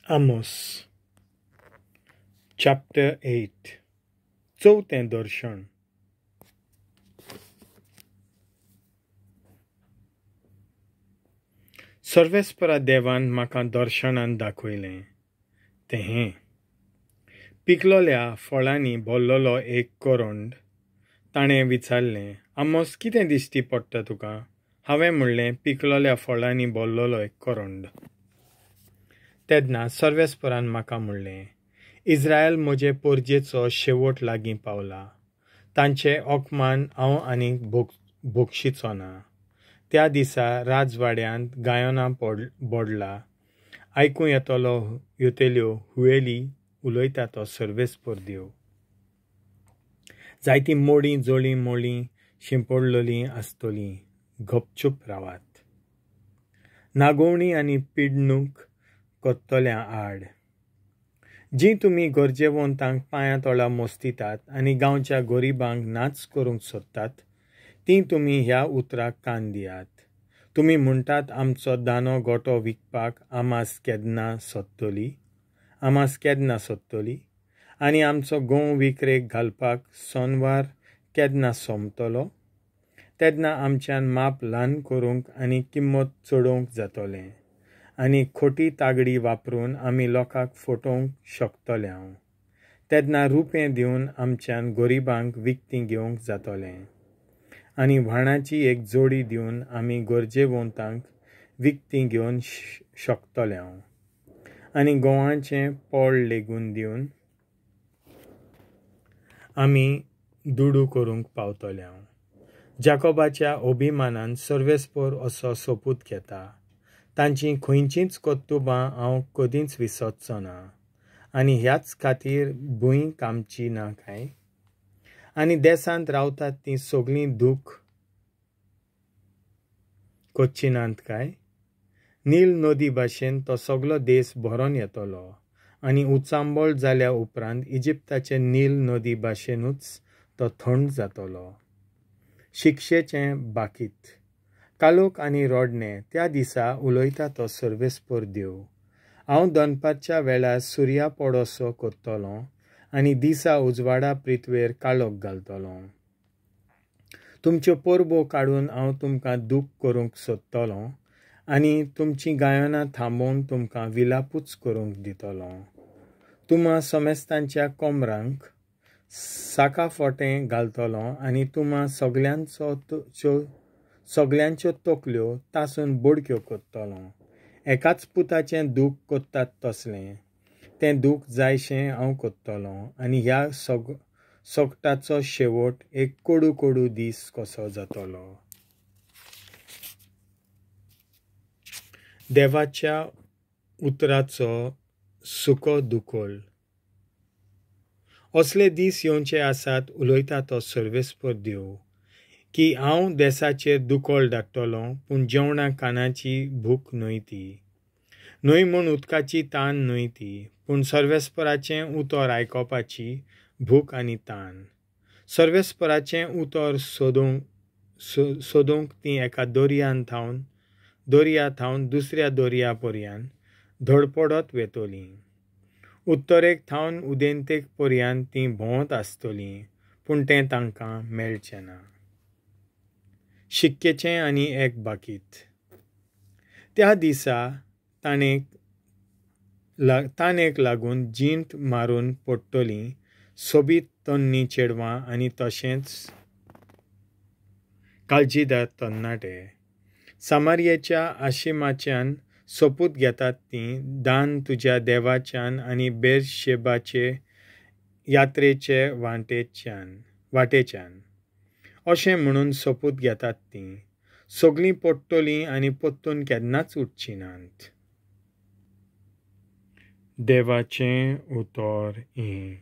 आमोस chapter 8 चवथें दर्शन. सर्वेस्परा देवान म्हाका दर्शनान दाखयलें तें हें. पिकलोल्या फळांनी भरलेलो एक करंड. ताणें विचारलें, आमोस, कितें दिश्टी पडटा तुका? हांवें म्हणलें, पिकलोल्या फळांनी भरलेलो एक करंड. तेन्ना सर्वेस्परान म्हाका म्हणलें, इस्रायल म्हजे पोरजेचो शेवट लागीं पावला. तांचे अपमान हांव आनीक भोगशिचो ना. त्या दिसा राजवाड्यांत गायनां बोडला आयकूं येतल्यो हुयेली उलयता तो सर्वेस्पर देव. जायतीं मोडीं जोळीं मोळीं शिंपडलेलीं आसतलीं. गपचूप रावात. नागोवणी आनी पिडणूक करतल्या आड. जीं तुमी गरजेवंतांक पांयां तोळा मोस्तितात आनी गांवच्या गरिबांक नाच करूंक सोदतात, तीं तुमी ह्या उतराक कान दियात. तुमी म्हणटात, आमचो दानो गोटो विकपाक आमास केन्ना सोदतली, आमास केन्ना सोदतली, आनी आमचो गोंव विकरेक घालपाक सोनवार केन्ना सोंपतलो? तेन्ना आमच्यान माप ल्हान करूंक आनी किंमत चडोवंक जातलें, आनी खोटी तागडी वापरून आमी लोकांक फटोवंक शकतले. हांव तेन्ना रुपें दिवन आमच्यान गरिबांक विकतीं घेवंक जातलें, आनी व्हाणाची एक जोडी दिवन आमी गरजेवंतांक विकतीं घेवन शकतले. हांव आनी गोवाचें पोळ लेगून दिवन आमी दुडू करूंक पावतले. हांव जाकोबाच्या अभिमानान सर्वेस्पर असो सोपूत घेता, तांची खंयचींच कर्तुबां हांव कदींच विसरचो ना. आनी ह्याच खातीर भूंय कामची ना काय? आनी देशांत रावतात तीं सगळीं दूख करची नात काय? नील नदी भाशेन तो सगलो देश भरोन येतलो, आनी उचांबळ जाल्या उपरांत इजिप्ताचे नील नदी भाशेनूच तो थंड जातलो. शिक्षेचें बाकीत. कालोख आनी रडणें. त्या दिसा उलयता तो सर्वेस्पर देव. हांव दनपारच्या वेळार सुर्या पडोसो करतलो आनी दिसा उजवाडा पृथ्वेर काळोख घालतलो. तुमच्यो परबो काडून हांव तुमकां दूख करूंक सोदतलो, आनी तुमचीं गायनां थांबोवन तुमकां विलापूच करूंक दितलो. तुमा समेस्तांच्या कमरांक साका फोटें घालतलो, आनी तुमा सगल्यांच्यो तकल्यो तासून बोडक्यो करतलो. एकाच पुताचें दूख करतात तसलें तें दूख जायशें हांव करतलो, आनी ह्या सगटाचो शेवट एक कोडू कोडू दीस कसो जातलो. देवाच्या उतराचो सुको दुकोल. असले दीस येवचे आसात, उलयता तो सर्वेस्पर देव, की हांव देसाचेर दुकोळ धाडटलो, पूण जेवणा कानाची भूक न्हय ती, न्हय म्हूण उदकाची तान न्हय ती, पूण सर्वेस्पराचें उतर आयकुपाची भूक आनी तान. सर्वेस्पराचें उतर सोदूंक तीं एका दर्या थावन दुसऱ्या दर्या पर्यान धडपडत वेतलीं. उत्तरेक थावन उदेंतेक पर्यान तीं भोंवत आसतलीं, पूण तें तांकां मेळचें ना. शिक्केचें आनी एक बाकीत. त्या दिसा ताणेक लागून जींत मारून पडटलीं सोबीत तन्नी चेडवां आनी तशेंच काळजीदार तरणाटे. सामारियेच्या आशिमाच्यान सोपूत घेतात तीं, दान तुज्या देवाच्यान आनी बेरशेबाचे यात्रेचे वाटेच्यान अशें म्हणून सोपूत घेतात तीं. सगळीं पडटलीं आनी परतून केन्नाच उठचीं नात. देवाचें उतर हें.